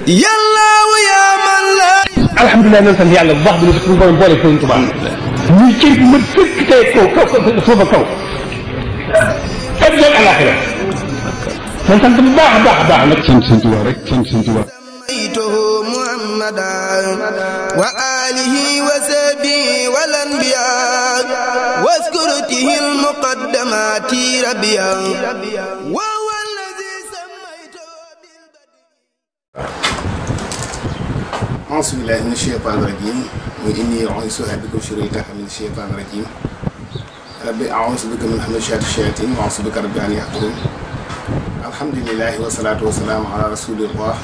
yàllaahu yaa man la. alhamdulilah nañ sant yàlla bu baax bi ñu suñu borom boole Sëriñ Tuubaa ñuy cër bu mat sëkk tey kaw suufa kaw ak jël alaxira nañ sant bu baax a baax a baax nag sant Sëriñ Tuubaa rek sant Sëriñ Tuubaa محمدا وآله وصحبه والأنبياء واذكرته المقدمات ربيا وهو الذي سميته بالبديع. أعوذ بالله من الشيطان الرجيم وإني أعوذها بك وذريتها من الشيطان الرجيم ربي أعوذ بك من همزات الشياطين وأعوذ بك ربي أن يحضرون. الحمد لله والصلاة والسلام على رسول الله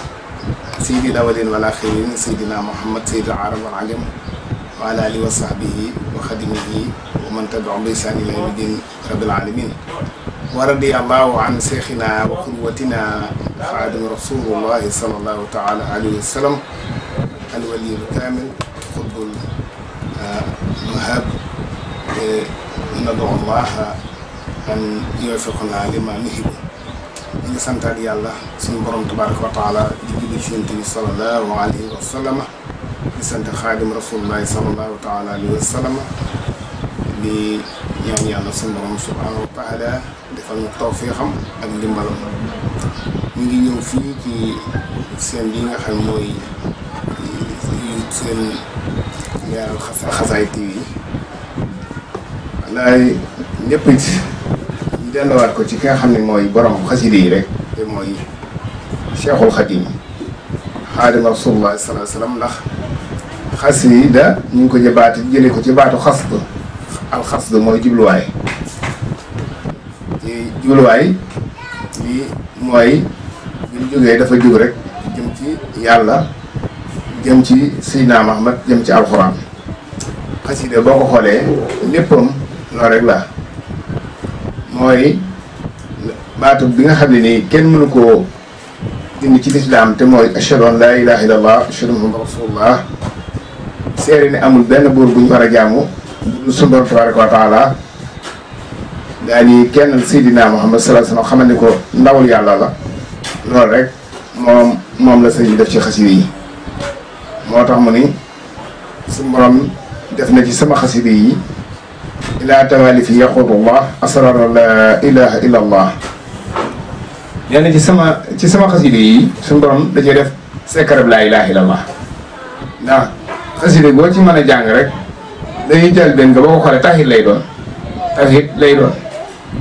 سيد الأولين والآخرين سيدنا محمد سيد العرب والعجم وعلى آله وصحبه وخدمه ومن تبعهم بإحسان إلى يوم الدين رب العالمين. ورضي الله عن شيخنا وقدوتنا خادم رسول الله صلى الله تعالى عليه وسلم الولي الكامل قطب المهاب. ندعو الله أن يوفقنا لما نحب. ñu ngi santaat yàlla suñu borom tabaraka wa taala di julli ci Yonent bi sallallahu alayhi wa sallam di sant xaadim rasulullahi sallallahu taala alayhi wa sallam di ñaan yàlla suñu borom subhanahu wa taala defal ñu tawfiixam ak ndimbalam. ñu ngi ñëw fii ci seen bi nga xam mooy seen Leeral Xasaayid TV walaay ñëpp it delluwaat ko ci ki nga xam ne mooy borom xasida yi rek te mooy Cheikhul Khadim xaadim rasulullah sallallahu alayhi wa sallam. ndax xasida ñu ngi ko jëlee ko ci baatu xasd alxasd mooy jubluwaay ci jubluwaay li mooy bu ñu jógee dafa jóg rek jëm ci yàlla jëm ci Seydina Muhammad jëm ci alxuraan. xasida boo ko xoolee léppam loolu rek la mooy baatu bi nga xam ne nii kenn mënu koo dindi ci lislaam te mooy ashhadu an laa ilaaha illallah ashhadu anna muhammadan rasulullah seere ne amul benn buur bu ñu war a jaamu suñu borom tabaraka wa taala daal di kenn Seydina Muhammad sallallahu alayhi wa sallam xamal ni ko ndawul yàlla la. loolu rek moom la sëñ bi def ci xasida yi. moo tax mu ni suñu borom def na ci sama xasida yi ilaa tawalifi yaqulullah asrar la ilaha illa allah. yenn ci sama xasida yi suñu borom da cee def sekkarab laa ilaha illa allah. ndax xasida boo ci mën a jàng rek dañuy jël benn nga boo ko xoolee tawhid lay doon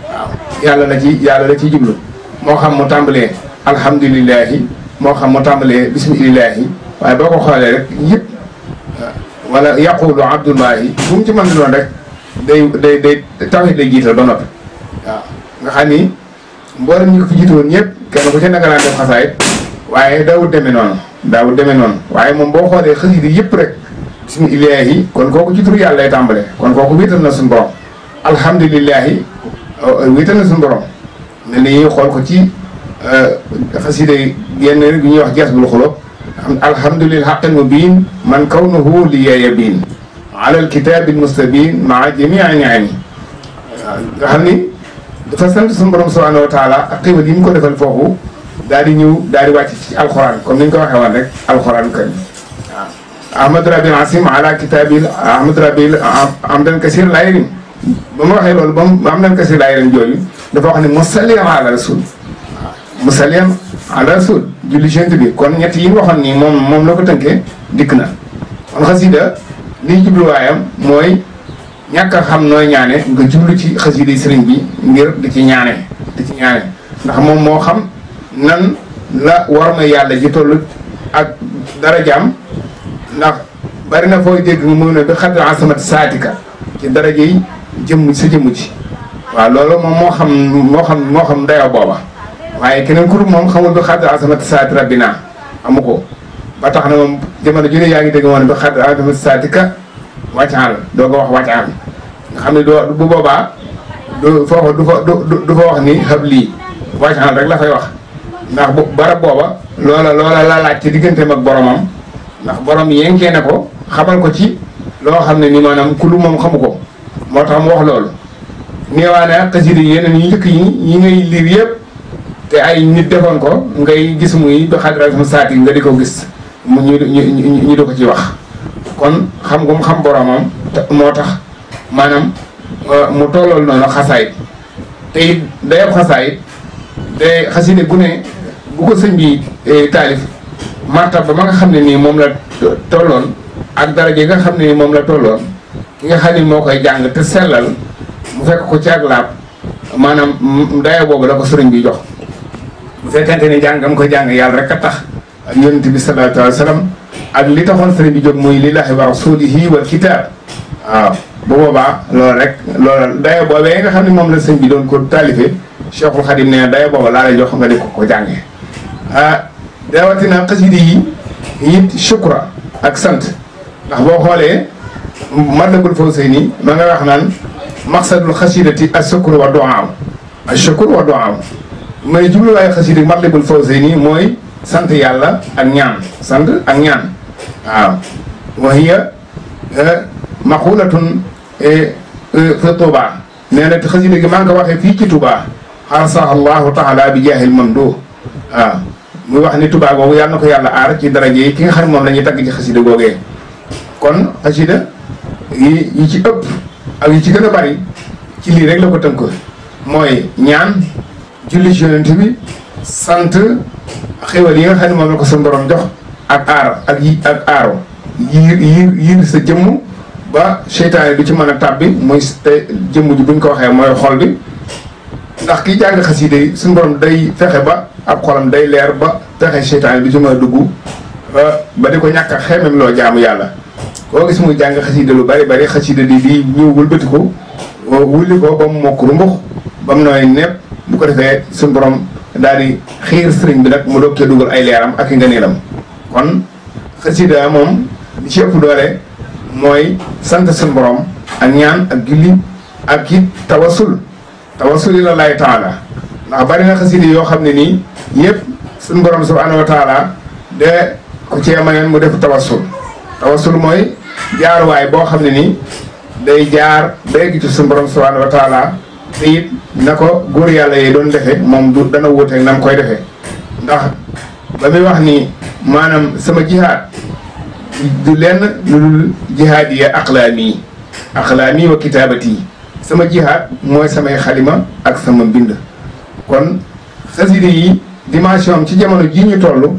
waaw yàlla la ci jublu. moo xam mu tàmbalee alhamdulillahi moo xam mu tàmbalee bismillahi waaye boo ko xoolee rek yëpp wala yaqulu abdullahi bu mu ci mën di doon rek day tawhid lay jiital ba noppi. waaw nga xam ni mboolem ñi ko fi jiitoon ñëpp kenn ku ci naka daan def xasaayit waaye daawul demee noonu waaye moom boo xoolee xasida yëpp rek bismillahi kon kooku ci turu yàlla lay tàmbalee kon kooku wiital na suñu borom. alhamdulillahi wiital na suñu borom ne ni xool ko ci xasida génn gu ñuy wax jasbul xulub alhamdulillah haqqan mubin man kawnuhu li yabin ala alkitabi almustabin maa jamii niami. nga xam ni dafa sant suñu borom subhanahu wa taala ak xéwal yi mu ko defal foofu daal di wàcc ci alxuraan comme ni ñu ko waxee woon rek alxuraan karim. waaw ahmad rabil asim ala kitabil ahmad rabil amdan kasir laa yarim. ba ma waxee loolu ba mu amdan kasir laa yarim jooju dafa wax ne musalliyan ala rasul. waaw musalliyan ala rasul julli gent bi kon ñett yi nga waxoon nii moom la ko tënkee dikk na. kon xasida liy jubluwaayam mooy ñàkk a xam nooy ñaane nga jublu ci xasida yi sëriñ bi ngir di ci ñaane ndax moom moo xam nan la war ma yàlla ji toll ak darajaam. ndax bari na fooy dégg mu ne bi xaddi asamati saatika ci daraja yi jëmm ci waaw loolu moom moo xam dayoo booba waaye keneen ku dul moom xamul bi xaddi asamati saati rabbina amu ko. ba tax na moom jamono ju ne yaa ngi dégg woon bi xaddi asamati saatika wàccaal doo ko wax wàccaal nga xam ne bu boobaa du fa wax ni xab lii wàccaal rek la fay wax ndax bu barab booba loola la laaj ci digganteem ak boromam. ndax borom yenkee ne ko xamal ko ci loo xam ne ni maanaam ku lu moom xamu ko moo tax mu wax loolu. neewaane ak xasida yeneen yu njëkk yi ngay liir yëpp te ay nit defoon ko ngay gis muy ba xadratum saati nga di ko gis mu ñu di ko ci wax kon xam gum xam boromam moo tax maanaam mu tollool noonu xasaayit te it dayab xasaayit te xaside bu ne bu ko sëñ bi taalif martaba ba nga xam ne nii moom la tolloon ak daraje nga xam ne nii moom la tolloon ki nga xam ne moo koy jàng te sellal mu fekk ko ci ak laab maanaam daya boobu la ko sëriñ bi jox bu fekkente ni jàngam ko jàng yàlla rek a tax ak yonent bi sallallahu alayhi wa sallam ak li taxoon sëriñ bi jóg muy lillahi wa rasulihi wal kitab waaw bu boobaa loolu rek loolu daya boobee nga xam ne moom la sëñ bi doon ko taalifee Cheikhul Khadim nee na daya booba laa lay jox nga di ko jàngee dawatina xasida yi it shukra ak sant ndax boo xoolee Matlabul Fawzayni ma nga wax naan maqsadul xasidati as-shukru wa du'a as-shukru wa du'a mooy jubluwaayu xasida Matlabul Fawzayni mooy sant yàlla ak ñaan sant ak ñaan waaw wa hiya maqulatun fi Touba nee na xasida gi maa ngi ko waxee fii ci Touba xarsaha Allahu taala bi jaahil mamduh waaw muy wax ni Touba googu yàlla na ko yàlla aar ci daraje yi ki nga xam ne moom la ñuy tagg ci xasida googee kon xasida yi ci ëpp ak yi ci gën a bari ci lii rek la ko tënk mooy ñaan julli ci yonent bi sant xéwal yi nga xam ne moom la ko suñu borom jox ak aar ak aaro yiir sa jëmm ba seytaane du ci mën a tàbbi muy te jëmm ji buñ ko waxee mooy xol bi ndax kiy jàng xasida yi suñu borom day fexe ba ab xolam day leer ba fexe seytaane du ci mën a dugg ba di ko ñàkk a xeemem loo jaamu yàlla koo gis muy jàng xasida lu bari bari xasida di ñëw wëlbati ko wulli ko ba mu mokk rumbux ba mu nooy nepp bu ko defee suñu borom daal di xiir sëriñ bi nag mu doog cee dugal ay leeram ak i ngëneelam kon xasida moom li ci ëpp doole mooy sant suñu borom ak ñaan ak julli ak it tawasul ila llaahi taala ndax bari na xasida yoo xam ne nii yëpp suñu borom subhanahu wa taala de ko cee mayoon mu def tawasul mooy jaaruwaay boo xam ne nii day jaar béygi ci suñu borom subhanahu wa taala te it na ko góor yàlla yi doon defee moom du dana wuuteeg na mu koy defee ndax ba muy wax ni maanaam sama jihaad du lenn lu dul jihaad yi aqlaami wa kitaabati sama jihaad mooy samay xalima ak sama mbind kon xasida yi dimension am ci jamono ji ñu toll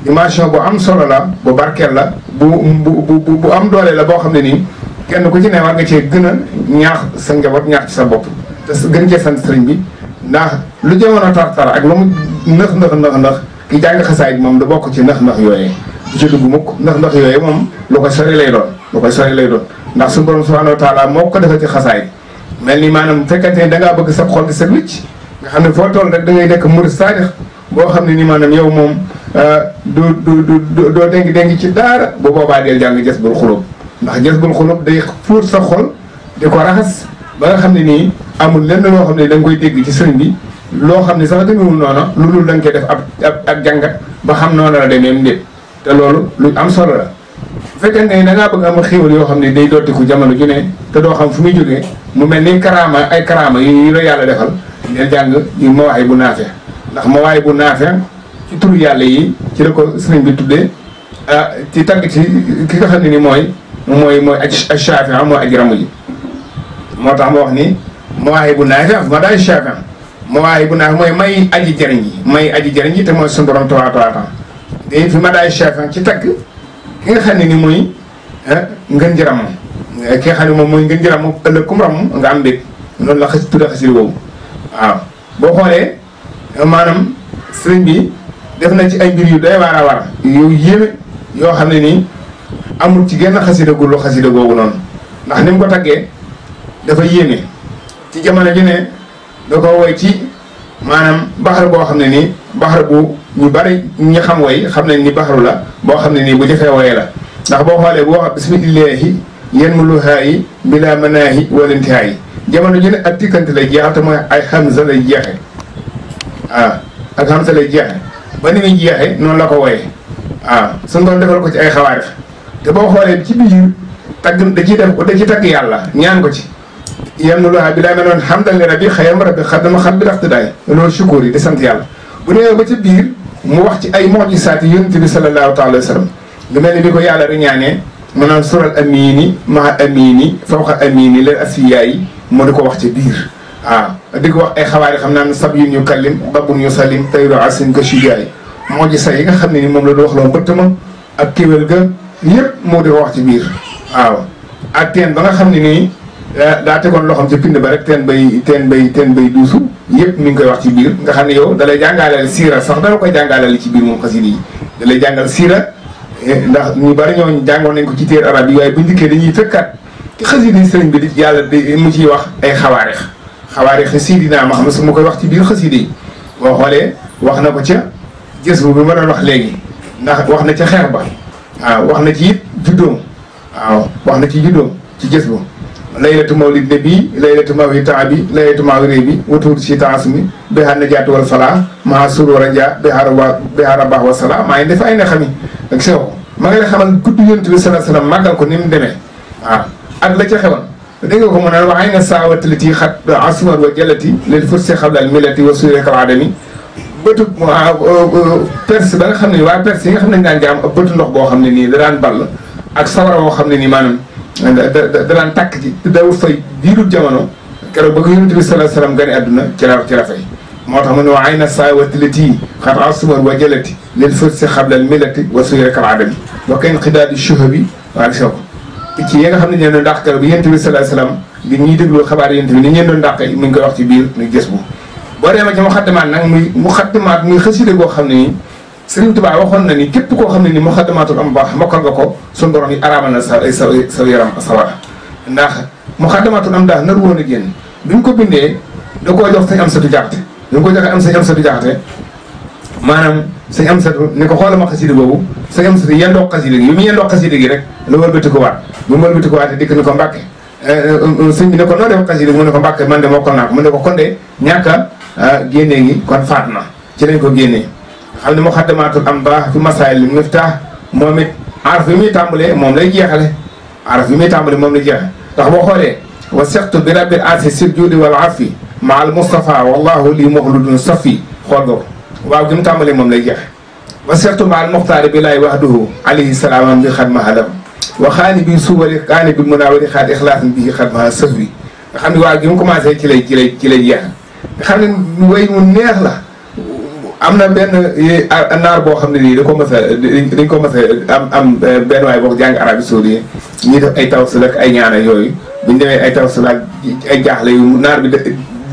dimension bu am solo la bu barkeel la bu am doole la boo xam ne nii kenn ku ci ne war nga cee gën a ñaax sa njaboot ñaax ci sa bopp te gën cee sant sëriñ bi ndax lu jamono tar ak lu mu nëx ki jàng xasaay bi moom da bokk ci nëx yooyee du ci dugg mukk nëx yooyee moom lu koy sori lay doon ndax suñu borom subhanahu wa taala moo ko defee ci xasaay mel ni maanaam bu fekkente ne da ngaa bëgg sa xol di set wicc nga xam ne foo toll rek da ngay nekk murid saadix boo xam ne ni maanaam yow moom doo déngi ci daara bu boobaa deel jàng Jazbul Xulub ndax Jazbul Xulub day fuur sa xol di ko raxas ba nga xam ne nii amul lenn loo xam ne da nga koy dégg ci sëriñ bi loo xam ne sax demewul noona lu dul da nga koy def ab jàngat ba xam noonu la demee ndéet te loolu lu am solo la bu fekkente ne da ngaa bëgg am xéwal yoo xam ne day dootiku jamono ju ne te doo xam fu muy jógee mu mel ni ay karaama yu la yàlla defal del jàng yu Mawaahibu Naafi ndax Mawaahibu Naafi ci turu yàlla yi ci la ko sëriñ bi tuddee ci tagg ci ki nga xam ne ni mooy Shaafi mooy aji ramu ji moo tax ma wax ni Mawaahibu Naafi ma daay Shaafi Mawaahibu Naafi mooy may aji jëriñ yi te mooy suñu borom tawaata te fi ma daay Shaafi ci tagg ki nga xam ne ni mooy ngën ji ramu ki nga xam ne moom mooy ngën ji ramu ëllëg kum ramu nga am mbég noonu la tudda xasida boobu waaw boo xoolee maanaam sëriñ bi def na ci ay mbir yu doy waar a war yu yéeme yoo xam ne nii amul ci genn xasida gu lu xasida googu noonu ndax ni mu ko taggee dafa yéeme ci jamono ji ne da ko woy ci maanaam baxar boo xam ne nii baxar bu ñu bari ñi xam woy xam nañ ni baxaru la boo xam ne nii bu jafee woyee la ndax boo xoolee bu wax bismillahi yen mu luhaayi bila manaahi walintihaayi jamono ji ne ak tikkante lay jeexal te mooy ay hamza lay jeexe waaw ak hamza lay jeexe ba ni muy jeexe noonu la ko woyee waaw suñu doon defal ko ci ay xawaarix te boo xoolee ci biir tagg da ci tagg yàlla ñaan ko ci yenn lu bi daa mel noon hamdan li rabbi xayam rabbi xaddama xam bi daxti daay loolu sukóor yi di sant yàlla bu nee ba ca biir mu wax ci ay mujisaat yi yonent bi sallallahu taala wa sallam lu mel ni bi ko yàlla riñaanee mu naan sural amini maa amini fawqa amini leen asiyaa yi mu di ko wax ci biir waaw di ko wax ay xabaar yi xam naan sab yu ñu kallim babun yu salim tayru asin ka shujaay mujisa yi nga xam ne ni moom la du wax loo mbëtt ma ak kéwél ga yëpp moo di ko wax ci biir waaw ak teen ba nga xam ne nii daa tegoon loxoom ca pind ba rek teen bay duusu yëpp mi ngi koy wax ci biir nga xam ne yow dalay jàngaleel siira sax dana koy jàngaleel ci biir moom xasida yi dalay jàngal siira ndax ñu bari ñooñu jàngoon nañ ko ci téer arab yi waaye buñ dikkee dañuy fekkaat ci xasida yi sëriñ bi di yàlla mu ciy wax ay xawaarix Sidina Muhammad su ma koy wax ci biir xasida yi boo xoolee wax na ko ca gës bu bi ma doon wax léegi ndax wax na ca xeex ba waaw wax na ci it juddoom waaw wax na ci juddoom ci gës bu laylatu mawlid nabi laylatu mawlid taabi laylatu mawlid bi wutuud si taasmi bihaar najaatu wal falaa maa surur raja bihaar abaax wa salaa maa ngi def ay ne xami ak sew ko ma nga lay xamal gudd yonent bi sallallahu alayhi wasallam màggal ko ni mu demee waaw ak la ca xewoon dégg nga ko mu ne waxay na saawataliti xat asmar wa jalati lil fursi xablal millati wa surekal adami bëtu perse ba nga xam ne waa perse yi nga xam ne daan jaam bëtu ndox boo xam ne nii da daan ball ak sawara boo xam ne nii maanaam da daan tàkk ci dawul fay diirub jamono keroog ba ko yonent bi sallallahu alayhi wasallam gane àdduna ci la fay moo tax mu ne waxay na saawataliti xat asmar wa jalati lil fursi xablal millati wa surekal adami wa kayn xidaadi shuhabi waa sew picc yi nga xam ne ñeen doon dàq keroog bi yonent bi sallallahu alayhi wasallam di ñuy déglu xabaar yonent bi ni ñeen doon dàq mu ngi koy wax ci biir muy gës bu boo demee ci muxaddamaat nag muy xasida goo xam ne nii Sëriñ Tuubaa waxoon na ni képp koo xam ne ni muxaddamaatul am baax mokkal nga ko suñu borom yi araamal na sa yaram sawara ndax muxaddamaatul am daa nar woon a génn bi mu ko bindee da koo jox sañ am satu jaxate bi mu ko joxee am sañ am satu jaxate maanaam sañ am satu ni ko xoolal ma xasida boobu sañ am satu yendoo xasida gi bi mu yendoo xasida gi rek la wëlbati ko waat bi mu wëlbati ko waatee dikk ni ko Mbàkke sëñ bi ne ko noo def xasida gi mu ne ko Mbàkke man de mokkal naa ko mu ne ko kon de ñàkk a génnee gi kon faat na ci lañ ko génnee xam ne muxaddamaatul am baax fi masaayil li miftaax moom it araf yi muy tàmbalee moom lay jeexale araf yi muy tàmbalee moom lay jeexale ndax boo xoolee wa sextu bi rabbil asi sil juudi wal afi ma al mustafa wallahu li muxludun safi xool nga ko waaw gi mu tàmbalee moom lay jeexe wa sextu ma al muxtaari bi laay wahduhu alayhi salaam bi xadma halam wa xaani bi suwali xaani bi munawari xaat ixlaasin bi xadma sahwi nga xam ne waaw gi mu commencé ci lay jeexe nga xam ne way mu neex la am na benn naar boo xam ne nii dañ ko mës a am benn waay boo jàng Arabie Saoudite ñuy def ay tawassul ak ay ñaana yooyu buñ demee ay tawassul ak ay jaaxle yu naar bi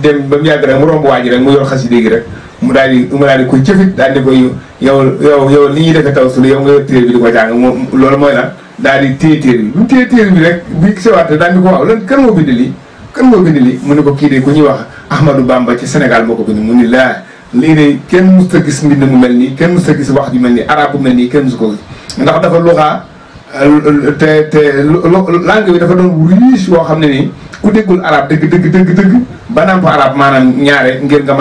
dem ba mu yàgg rek mu romb waa ji rek mu yor xasida gi rek mu daal di koy jëfit daal di koy yow li ñuy defee tawassul yow nga yor téere bi di ko jàng moom loolu mooy lan daal di téye téere bi bu mu téye téere bi rek bi sewaate daal di ko waaw lan kan moo bind lii mu ne ko kii de ku ñuy wax Ahmadou Bamba ci Sénégal moo ko bind mu ni laa lii de kenn mus a gis mbind mu mel nii kenn mus a gis wax ju mel nii arab bu mel nii kenn mus ko gis ndax dafa luxaa te langue bi dafa doon riche boo xam ne nii ku déggul arab dëgg ba namp arab maanaam ñaare ngir nga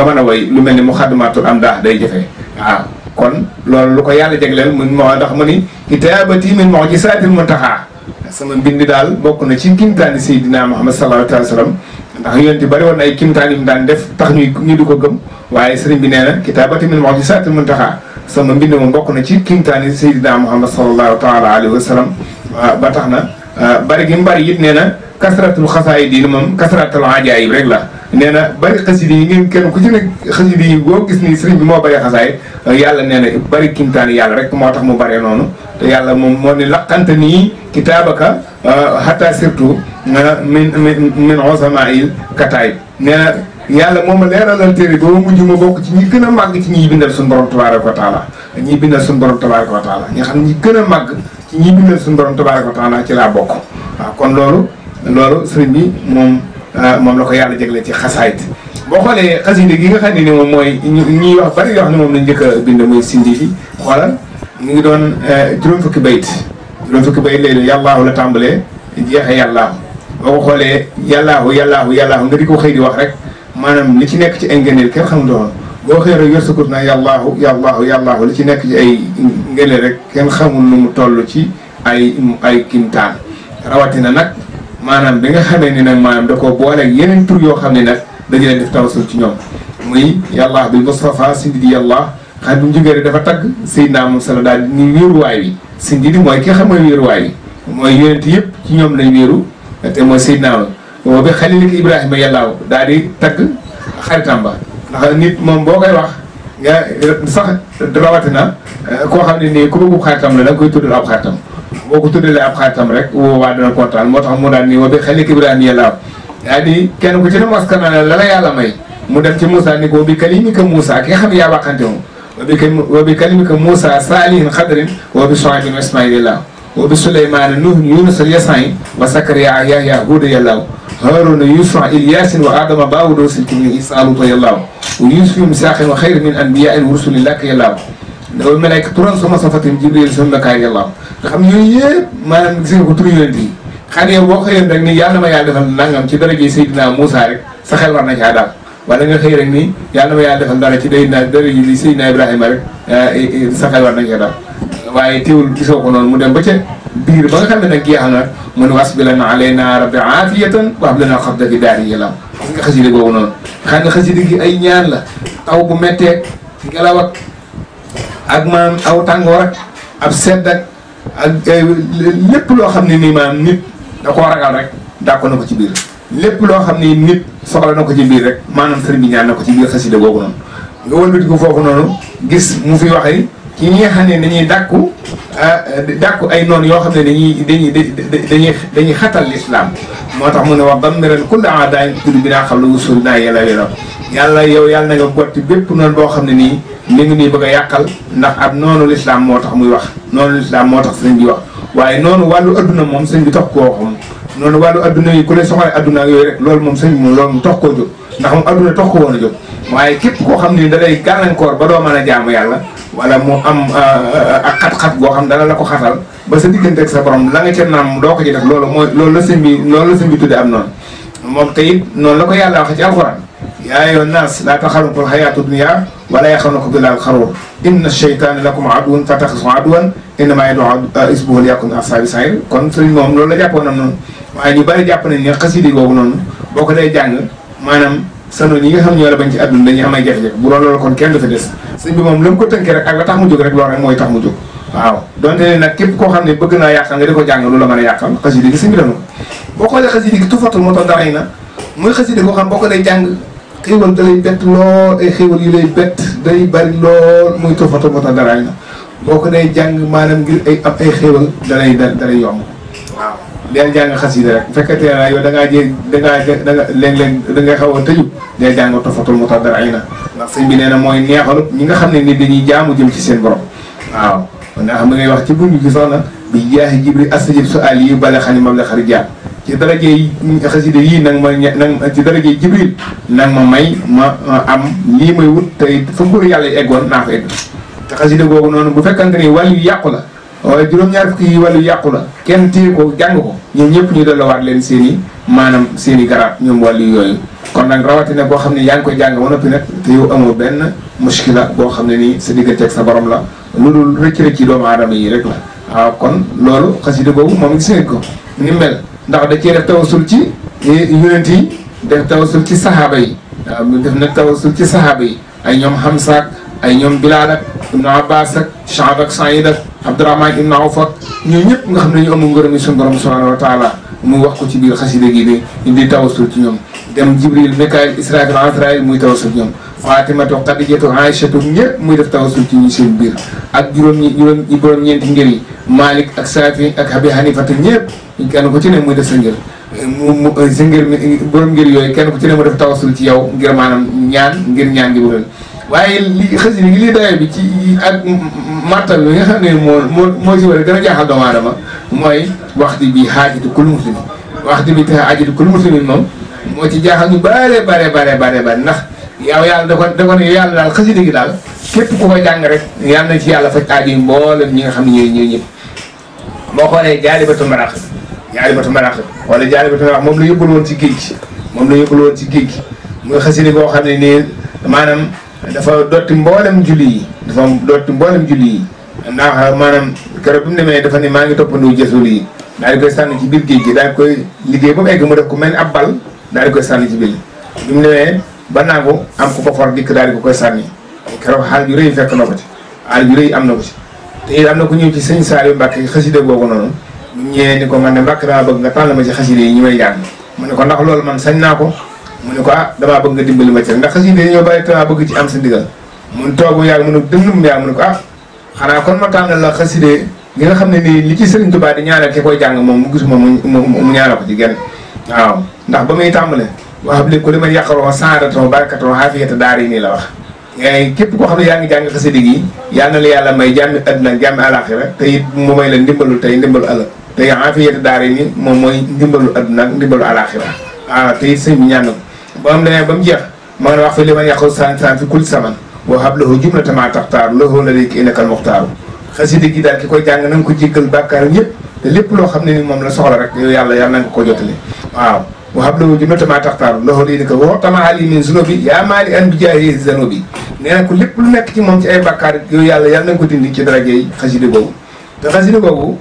mën a way lu mel ni muxaddamatul am daax day jëfee waaw kon loolu lu ko yàlla jagleel mun moo ndax mu ni kitaabati min mu'jizaatil muntahaa sama mbind daal bokk na ci kimtaani Seydina Muhammad sallallahu alayhi wa sallam ndax yonent bari woon ay kimtaan yu mu daan def tax ñu di ko gëm waaye sëriñ bi nee na kitaabati min mu'jizaatil muntahaa sama mbind moom bokk na ci kimtaani Seydina Muhammad sallallahu taala alayhi wa sallam ba tax na bari gi mu bari it nee na kasratul xasaayid yi moom kasratul ajaayib rek la nee na bari xasida yi ngeen kenn ku ci nekk xasida yi boo gis ni sëriñ bi moo bari xasaayid yàlla nee na bari kimtaani yàlla rek moo tax mu baree noonu te yàlla moom moo ne laqante nii kitaabaka hatta surtout min osamail kataay nee na yàlla moom a leeralal téere ba ma mujj ma bokk ci ñi gën a màgg ci ñiy bindal suñu borom tabaraka wa taala ñiy bindal suñu borom tabaraka wa taala ñi xam ñi gën a màgg ci ñiy bindal suñu borom tabaraka wa taala ci laa bokk waaw kon loolu sëriñ bi moom la ko yàlla jagle ci xasaayit boo xoolee xasida gi nga xam ne ni moom mooy ñuy wax bari yoo xam ne moom lañ njëkk a bind mooy sindi fi xoolal mu ngi doon juróom fukki bayit léegi yàllaahu la tàmbalee jeexee yàllaahu boo ko xoolee yàllaahu nga di ko xëy di wax rek maanaam li ci nekk ci ay ngëneel kenn xamul doon boo xëy rek yor sa kur naa yàllaahu li ci nekk ci ay ngëneel rek kenn xamul nu mu toll ci ay kimtaan rawatina nag maanaam bi nga xamee ni nag maanaam da ko boole yeneen tur yoo xam ne nag dañu leen def tawassul ci ñoom muy yàlla bil Mustafa sindidi yàlla xam bu mu jógee rek dafa tagg Seydina moom sala daal ni wéeruwaay wi sindidi mooy ki nga xam mooy wéeruwaay wi mooy yonent yëpp ci ñoom lañ wéeru te mooy Seydina boo bi xalilika Ibrahima yàllaaw daal di tagg xaritam ba ndax nit moom boo koy wax nga sax rawatina koo xam ne nii ku bëggu xaritam la da nga koy tuddal ab xaritam boo ko tuddalee ab xaritam rek waa dana kontaan moo tax mu daal ni wa bi xalilika Ibrahima yàllaaw daa di kenn ku ci ne maskana la la yàlla may mu dem ci Moussa ni ko bi kalimika Moussa ki nga xam ne yaa waxante moom wa bi kalimika Moussa saalihin xadrin wa bi Shuaybin wa Ismaïla wa bi Souleymane Nuh Yunus Yasayn wa Sakariya Yahya Huda yàllaaw Haruna Yusuf Ilyasin wa Adama Bawuda wa Silkini Isa Luta yàllaaw wa Yusuf Misaaxin wa xayri min anbiyain wa rusuli lak yàllaaw wa malayka turan sama safatin Jibril sama makaay yàllaaw nga xam yooyu yëpp maanaam gis nga ko turu yonent yi xam ne boo xëyoon rek ni yàlla ma yàlla defal nangam ci daraje Seydina Moussa rek sa xel war na caa daal wala nga xëy rek ni yàlla ma yàlla defal dara ci daraje li Seydina Ibrahima rek sa xel war na caa daal waaye teewul gisoo ko noonu mu dem ba ca biir ba nga xam ne nag jeexal na mu ne wasbilan alayna rabbi aafiyatan wa hab lana xafda fi daari yàlla gis nga xasida boobu noonu xam nga xasida gi ay ñaan la taw bu métteeg ngelaw ak maam aw tàngoor ak ab sedd ak lépp loo xam ne nii maam nit da koo ragal rek dàkko na ko ci biir lépp loo xam ni nit soxla na ko ci biir rek maanaam sëriñ bi ñaan na ko ci biir xasida googu noonu nga wëlbati ko foofu noonu gis mu fi waxee ci ñi nga xam ne dañuy dàkku ay noonu yoo xam ne dañuy xatal l'islam moo tax mu ne wax dammiran kulla aadain tudd bi naa xam la wusul naa yàlla yàlla na nga gotti bépp noonu boo xam ne nii li ngi nii bëgg a yàqal ndax ab noonu l'islam moo tax muy wax noonu l'islam moo tax sëñ bi wax waaye noonu wàllu adduna moom sëñ bi tax koo wax moom noonu wàllu adduna yi ku lay soxla adduna ak yooyu rek loolu moom sëñ bi moom loolu mu tax koo jóg ndax moom adduna tax ko woon a jóg waaye képp koo xam ne da lay gàllankoor ba doo mën a jaamu yàlla wala mu am ak xat-xat boo xam dana la ko xatal ba sa diggante ak sa borom la nga ca naam doo ko ci def loolu la sëñ bi tudde am noonu moom te it noonu la ko yàlla waxe ci alxuraan yaa ayyuhan naas laa taxarukum alxayaatu dunya wala yaxanukum billaahil xaruur inna sheytaana lakum aduwwun fattaxisuuhu aduwwan innamaa yad'uu hizbahu liyakunu min ashaabi sa'iir kon sëriñ moom loolu la jàppoon na noonu waaye ñu bari jàpp nañ ne xasida googu noonu boo ko dee jàng maanaam sano ñi nga xam ñoo la bañ ci àdduna dañuy am ay jafe-jafe bu doon loolu kon kenn du fa des sëñ bi moom la mu ko tënkee rek ak la tax mu jóg rek loolu rek mooy tax mu jóg waaw donte ne nag képp koo xam ne bëgg naa yàqal nga di ko jàng lu la mën a yàqal xasida gi sëñ bi dana ko boo xoolee xasida gi Tuhfatul Mutadarri'in muy xasida koo xam boo ko dee jàng xéewal da lay bett lool ay xéewal yu lay bett day bari lool muy Tuhfatul Mutadarri'in boo ko dee jàng maanaam ngir am ay xéewal dalay yomb waaw deel jàng xasida rek bu fekkee ne yow da ngaa léeg-léeg da ngay xaw a tëju deel jàng Tuhfatul Mutadarri'in ndax sëñ bi nee na mooy neexalu ñi nga xam ne ni dañuy jaamu jëm ci seen borom waaw ndax xam ngay wax ci buñu gi sax na bi jaahi Jibril astajib su'aal yi bale xani mam la xari jaar ci darajey xasida yii ci darajey Jibril nag ma may ma am lii may wut tey fa nguur yàlla eggoon naa fa egg te xasida googu noonu bu fekkante ni wàllu yu yàqu la waaye juróom-ñaar fukki yi wàllu yàqu la kenn téye ko jàng ko ñoom ñëpp ñu delloowaat leen seen i garaat ñoom wàllu yooyu kon nag rawatina boo xam ne yaa ngi koy jàng ba noppi nag te yow amoo benn muskila boo xam ne nii sa digganteeg sa borom la lu dul rëcc ci doomu aadama yi rek la waaw kon loolu xasida googu moom gis ngeen ko ni mel ndax da cee def tawasul ci yonent yi def tawasul ci sahaaba yi waaw def nag tawasul ci sahaaba yi ay ñoom Hamza ak ay ñoom Bilaal ak Ibnu Abbas ak Saad ak Saïd ak Abdurahmaan ibnu Awf ak ñooñu ñëpp nga xam ne ñu amul ngërëm suñu borom subhaanahu wa taala mu wax ko ci biir xasida gi de indi tawasul ci ñoom dem Jibril Mikaayil Israafil Asraayil muy tawasul ñoom Faatimatu Xadijatu Aysatu ñëpp muy def tawasul ci ñu seen biir ak juróom-ñeenti ngir yi Malik ak Saafi ak Abi Hanifata ñëpp kenn ku ci ne muy def sa ngir sa ngir borom ngir yooyu kenn ku ci ne mu def tawasul ci yow ngir maanaam ñaan gi bëgg waaye li xasida gi li dayo bi ci ak martal bi nga xam ne moo si war a gën a jaaxal doomu aadama mooy waxtu bi xaajatu kul muslimin waxtu bi te xaajatu kul muslimin moom moo ci jaaxal ñu bare ndax yow yàlla da ko ne yàlla daal xasida gi daal képp ku ko jàng rek yàlla na ci yàlla faj aajo yi mboolem ñi nga xam ne ñooy ñëpp boo xoolee Jaalibatul Maraaxib wala Jaalibatul Maraaxib moom la yóbbul woon ci géej gi muy xasida boo xam ne nii maanaam dafa dotti mboolem julli yi ndax maanaam keroog bi mu demee dafa ne maa ngi toppandoo jësul yi daal di koy sànni ci biir géej gi daal di koy liggéey ba mu egg mu def ko mel ni ab bal daal di koy sànni ci biir bi mu demee ba nangu am ku ko for dikk daal di ko koy sànni keroog xaal ju rëy fekk na ko ci xaal ju rëy am na ko ci te it am na ku ñëw ci sëñ Saliou Mbacke xasida googu noonu ñëwee ni ko man ne Mbacke damaa bëgg nga tànn ma ci xasida yi ñi may jàng mu ne ko ndax loolu man sañ naa ko mu ne ko damaa bëgg nga dimbali ma ci ndax xasida yi ñoo bàyyi te bëgg ci am sa ndigal mun toogu yàgg mu ne dënnum yàgg mu ne ko xanaa kon ma tànnal la xasida li nga xam ne nii li ci Sëriñ Tuubaa di ñaanal ki koy jàng moom mu gisuma mu ñaanal ko ci genn waaw ndax ba muy tàmbale wax léegi ko li may yàqaroo sandatoo barakatoo xaafiyata daar yi nii la wax képp koo xam ne yaa ngi jàng xasida gi yal na la yàlla may jàmmi àdduna jàmmi alaxira te it mu may la ndimbalu tey ndimbalu ëllëg te xaafiyata daar yi nii moom mooy ndimbalu àdduna ndimbalu alaxira waaw te it sëñ bi ñaan ko ba mu demee ba mu jeex ma nga wax fi li may yàqu san fi kul saman boo xam lahu jumlata ma taxtaaru lahu la léegi innakal muxtaaru xasida gi daal ki koy jàng na nga ko jéggal bàkkaar yëpp te lépp loo xam ne ni moom la soxla rek yow yàlla yàlla na nga ko jotale waaw boo xam lahu jumlata ma taxtaaru lahu la léegi woo tama ali min zunubi yaa maali an bi jaahi zanobi nee na ko lépp lu nekk ci moom ci ay bàkkaar yow yàlla yàlla na nga ko dindi ci daraje yi xasida googu te xasida googu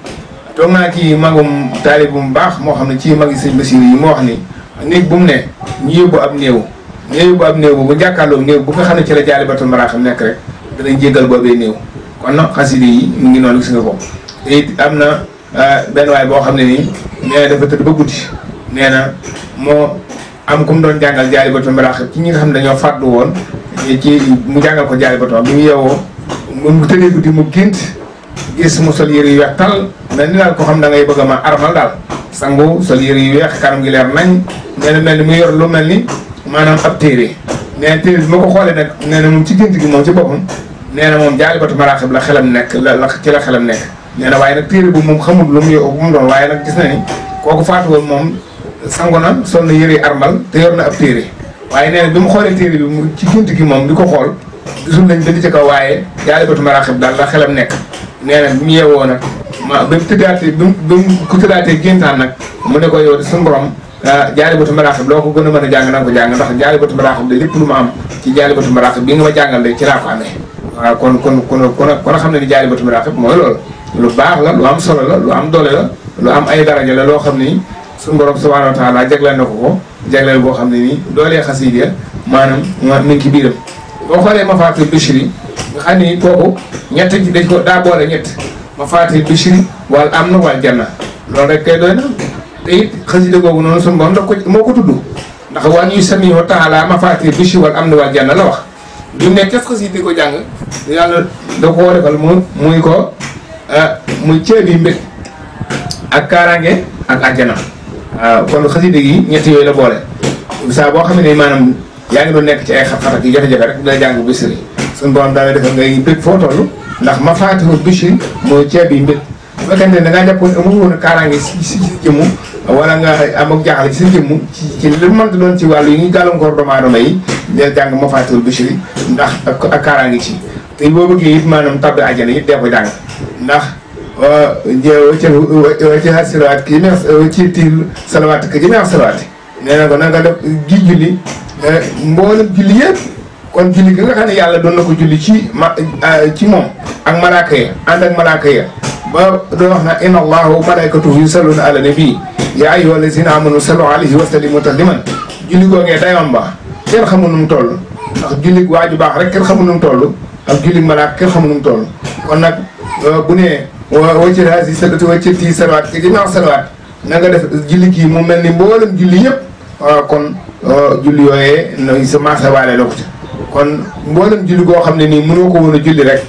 toog naa ci magum taalib bu mu baax moo xam ne ci magi sëñ Basiir yi moo wax ni néeg bu mu ne ñu yóbbu ab néew bu jàkkaarloo néew bu nga xam ne ci la Jaalibatul Maraaxib nekk rek danañ jéggal boobee néew kon nag xasida yi mu ngi noonu gis nga ko te it am na benn waay boo xam ne nii nee na dafa tëdd ba guddi nee na moo am ku mu doon jàngal Jaalibatul Maraaxib ci ñi nga xam ne dañoo fàddu woon ci mu jàngal ko Jaalibatul bi mu yeewoo mu tëddee guddi mu gént gis mu sol yëre yu weex tal mel ni daal ko xam da ngay bëgg a ma armal daal sangu sol yëre yu weex kanam gi leer nañ nee na mel ni mu yor lu mel ni maanaam ab téere nee na téere bi ma ko xoolee nag nee na moom ci gént gi moom ci boppam nee na moom Jaalibatul Maraaxib la xelam nekk ci la xelam nekk nee na waaye nag téere bu moom xamul lu mu doon waaye nag gis na ni kooku faatu woon moom sangu na sol na yëre armal te yor na ab téere waaye nee na bi mu xoolee téere bi ci gént gi moom di ko xool gisul nañ dëgg ci kaw waaye Jaalibatul Maraaxib daal la xelam nekk nee na bi mu yeewoo nag ba mu tëddaatee ba mu ku tëddaatee géntaan nag mu ne ko yow suñu borom Jaalibatul Maraaxib loo ko gën a mën a jàng na nga ko jàng ndax Jaalibatul Maraaxib de lépp lu ma am ci Jaalibatul Maraaxib bi nga ma jàngal de ci laa ko amee waaw kon xam ne ni Jaalibatul Maraaxib mooy loolu lu baax la lu am solo la lu am doole la lu am ay daraja la loo xam ne suñu borom subhaanahu wa taala jagleel na ko jagleel boo xam ne nii doolee xasiida maanaam mi ngi ci biiram boo xoolee Mafaatihul Bichri nga xam ni kooku ñett ci dañ ko daa boole ñett Mafaatihul Bichri wal amn wal janna loolu rek kay doy na te it xasida googu noonu suñu borom moo ko tudd ndax waa ñuy sami wa taala Mafaatihul Bichri wal amn wal janna la wax bi mu ne kes xasida di ko jàng yàlla da koo defal muy ceeb yi mbég ak kaaraange ak àjjana waaw kon xasida gi ñett yooyu la boole saa boo xam ne maanaam yaa ngi doon nekk ci ay xat-xat ak jafe-jafe rek dina jàng Bichri suñu borom daal defal ngay bég foo toll ndax Mafaatihul Bichri mooy ceeb yi mbég bu fekkente ne da ngaa jàppoon amul woon kaaraange si jëmmu wala nga am ak jaaxle ci sa jëmmu ci li mënta doon ci wàllu yi ñuy gàllankoor doomu aadama yi dee jàng Mafaatihul Bichri ndax ak kaaraange ci te boo bëggee it maanaam tabbi àjjana it dee ko jàng ndax ci salawaat ki ci tiir salawaat ki jëmee salawaat nee na ko na nga def gi julli mboolem julli yëpp kon julli gi nga xam ne yàlla doon na ko julli ci moom ak malaaka ya ànd ak malaaka ya ba doo wax na inna allaha wa malaikatahu yusalluna ala nabi ya ayyuha allazina amanu sallu alayhi wa sallimu tasliman julli googee dayoon ba kenn xamul nu mu toll ndax julli waaju baax rek kenn xamul nu mu toll ak julli malaaka kenn xamul nu mu toll kon nag bu nee wacci haasi salati wacciti salawaat ki jëmee salawaat na nga def julli kii mu mel ni mboolem julli yëpp kon julli yooyee no sa maasa waale la ko ci kon mboolem julli goo xam ne nii mënoo ko woon a julli rek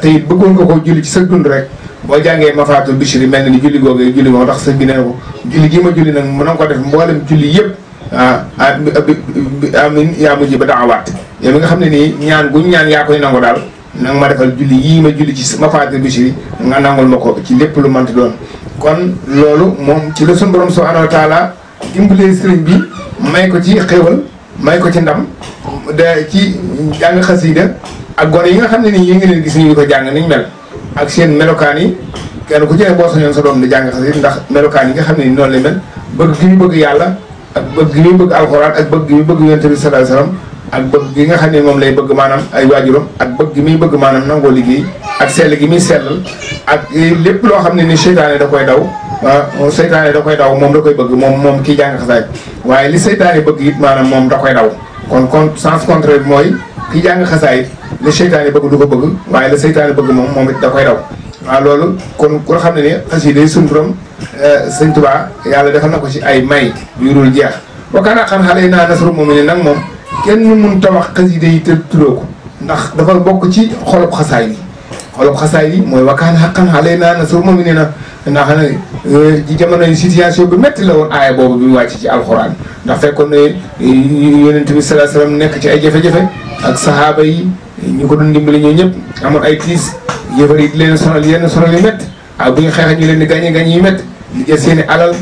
te it bëggoon nga ko julli ci sa dund rek boo jàngee Mafaatihul Bichri mel na ni julli googee julli moo tax sëñ bi nee ko julli gi ma julli nag mën na ko def mboolem julli yëpp amin yaa mujj ba daawaat yow mi nga xam ne nii ñaan guñ ñaan yaa koy nangu daal nanga ma defal julli yii ma julli ci Mafaatihul Bichri nga nangul ma ko ci lépp lu mënti doon kon loolu moom ci la suñu borom subhaanahu wa taala dimbalee sëriñ bi may ko ci xéwal may ko ci ndam de ci jàng xasida ak gone yi nga xam ne nii yi ngi leen gis ñu di ko jàng niñ mel ak seen melokaan yi kenn ku ci ne boo sañoon sa doom di jàng xasida ndax melokaan yi nga xam ne ni noonu lay mel bëgg gi ñu bëgg yàlla ak bëgg gi ñu bëgg alxuraan ak bëgg gi ñu bëgg yonent bi sallallahu alayhi wasallam ak bëgg gi nga xam ne moom lay bëgg maanaam ay waajuram ak bëgg gi muy bëgg maanaam nangoo liggéey ak sell gi muy sellal ak lépp loo xam ne ni seytaane da koy daw seytaane da koy daw moom da koy bëgg moom kii jàng xasaay waaye li seytaane bëgg it maanaam moom da koy daw kon sens contraire bi mooy ki jàng xasaayit la seytaane bëgg du ko bëgg waaye la seytaane bëgg moom it da koy daw waaw loolu kon ku xam ne ni xasida yi suñu borom sëñ Tuubaa yàlla defal na ko ci ay may yu dul jeex wakkaana xam xale yi naa nasru moom ne nag moom kenn mun ta wax xasida yi te tuddoo ko ndax dafa bokk ci xolob xasaay yi xolob xasaay yi mooy wakkaan xaqan xale naa nasru moom ne na ndax ci jamono yi situation bi métti la woon aaya boobu bi mu wàcc ci alxuraan ndax fekkoon ne yonent bi sallallahu alayhi wasallam nekk ci ay jafe-jafe ak sahaaba yi ñu ko doon dimbali ñoo ñëpp amoon ay tiis yëfar yi di leen sonal yenn sonal yu métti ak bu ñu xeexee ñu leen di gañe yu métti di jël seen i alal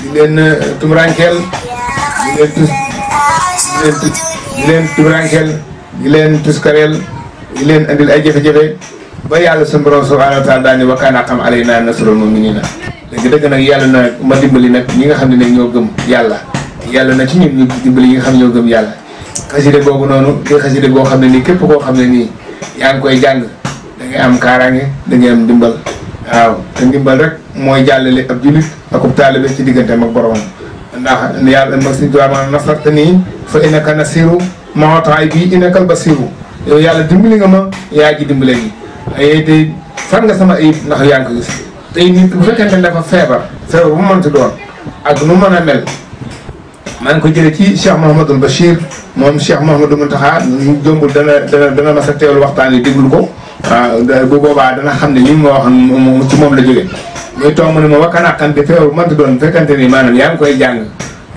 di leen tumurankeel di leen tumurankeel di leen tuskareel di leen andil ay jafe-jafe ba yàlla suñu borom subhanahu wa taala daal ni wa kaana haqqan alaynaa nasrul mu'miniina léegi dëgg nag yàlla na ma dimbali nag ñi nga xam ne nag ñoo gëm yàlla na ci ñun ñu dimbali ñi nga xam ne ñoo gëm yàlla xasida boobu noonu di xasida boo xam ne nii képp koo xam ne nii yaa ngi koy jàng da ngay am kaaraange da ngay am ndimbal waaw te ndimbal rek mooy jàllale ab julit akub taalibe ci digganteem ak boromam ndax yàlla ma si doir ma nasarta nii fa innaka nasiru maotaay bii innakal basiru yow yàlla dimbali nga ma yaa ji dimbale gi ay tey fan nga sama ayib ndax yaa ngi ko gis tey nit bu fekkente ne dafa feebar bu mu mënti doon ak nu mën a mel maa ngi ko jëlee ci Cheikh Mouhamadul Bachir moom Cheikh Mouhamadou Mountakha jombul dana mas a teewlu waxtaan yi déglu ko waaw bu boobaa dana xam ne li ma wax ci moom la jógee muy toog mu ne ma wakkanaqan de feebar bu mënti doon fekkante ni maanaam yaa ngi koy jàng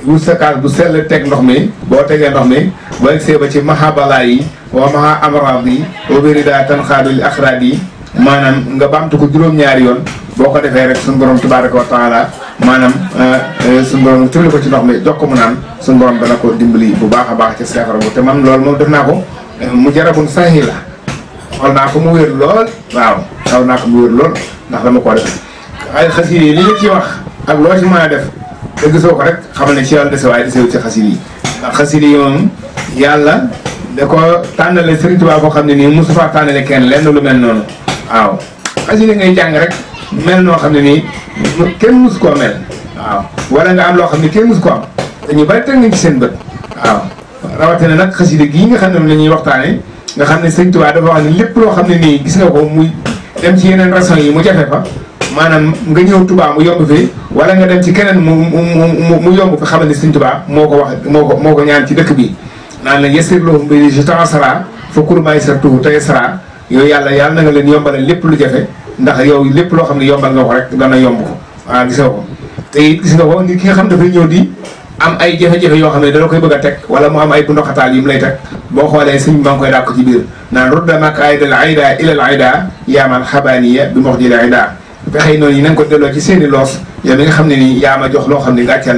wut sa kaas bu sell teg ndox mi boo tegee ndox mi ba see ba ci mahabala yi wa maha amrad yi wa birida tanxaadul axraad yi maanaam nga baamtu ko juróom-ñaari yoon boo ko defee rek suñu borom tabaraka wa taala maanaam suñu borom tëbli ko ci ndox mi jox ko mu naan suñu borom dana ko dimbali bu baax a baax ci saafara bu te man loolu moom def naa ko mu jarabun sahi la xool naa ko mu wér lool waaw xaw naa ko mu wér lool ndax dama koo def ay xasida yi li nga ci wax ak loo ci mën a def te gisoo ko rek xamal ne ci yàlla dese waaye desewu ci xasida yi ndax xasida yi moom yàlla da ko tànnale Sëriñ Tuubaa boo xam ne nii mosu faa tànnale kenn lenn lu mel noonu waaw xasida ngay jàng rek mel noo xam ne nii kenn mosu koo mel waaw wala nga am loo xam ne kenn mosu ko am te ñu bari teg nañ ci seen bët waaw rawatina nag xasida gii nga xam ne la ñuy waxtaane nga xam ne Sëriñ Tuubaa dafa wax ne lépp loo xam ne nii gis nga ko muy dem ci yeneen régions yi mu jafe fa maanaam nga ñëw Touba mu yomb fi wala nga dem ci keneen mu yomb fi xamal ne Sëriñ Tuubaa moo ko wax moo ko ñaan ci dëkk bi naan la yesir loo mbiri je tansara fa kurmaay sa tuhu tey sara yow yàlla na nga leen yombalal lépp lu jafe ndax yow lépp loo xam ne yombal nga ko rek dana yomb ko waaw gis nga ko te it gis nga ko nit ki nga xam dafay ñëw di am ay jafe-jafe yoo xam ne dana koy bëgg a teg wala mu am ay bundoxataal yi mu lay teg boo xoolee sëñ bi ma ngi koy dàq ci biir naan rudda makaayidal ayda ilal ayda yaaman xabaaniya bi mox jële ayda fexey noonu yi na nga ko delloo ci seeni loos yow mi nga xam ne nii yaa ma jox loo xam ne gàcceel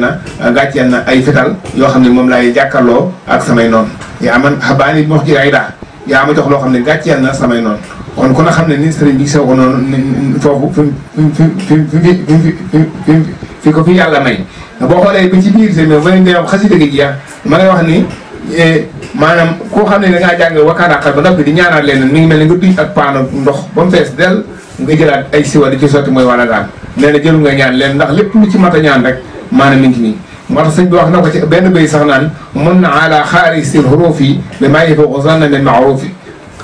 na ay fetal yoo xam ne moom laay jàkkaarloo ak samay noonu yaaman xabaani bi mox jële ayda yaa ma jox loo xam ne gàcceel na samay noonu kon ku na xam ne ni sëriñ bi gisoo ko noonu foofu fi ko fi yàlla may boo xoolee ba ci biir seen ma ne am xasida gi jeex ma ngay wax ni maanaam koo xam ne da ngaa jàng wakkaanaqal ba noppi di ñaanaat leen mi ngi mel ne nga duy ak paano ndox ba mu fees del nga jëlaat ay siwa di ci sotti mooy wanagaan nee na jëlu nga ñaan leen ndax lépp lu ci mat a ñaan rek maanaam mi ngi nii moo tax sëñ bi wax na ko ci benn béy sax naan mun na ala xaari sil xuruufi bi maa ngi foofu zanna min maaruufi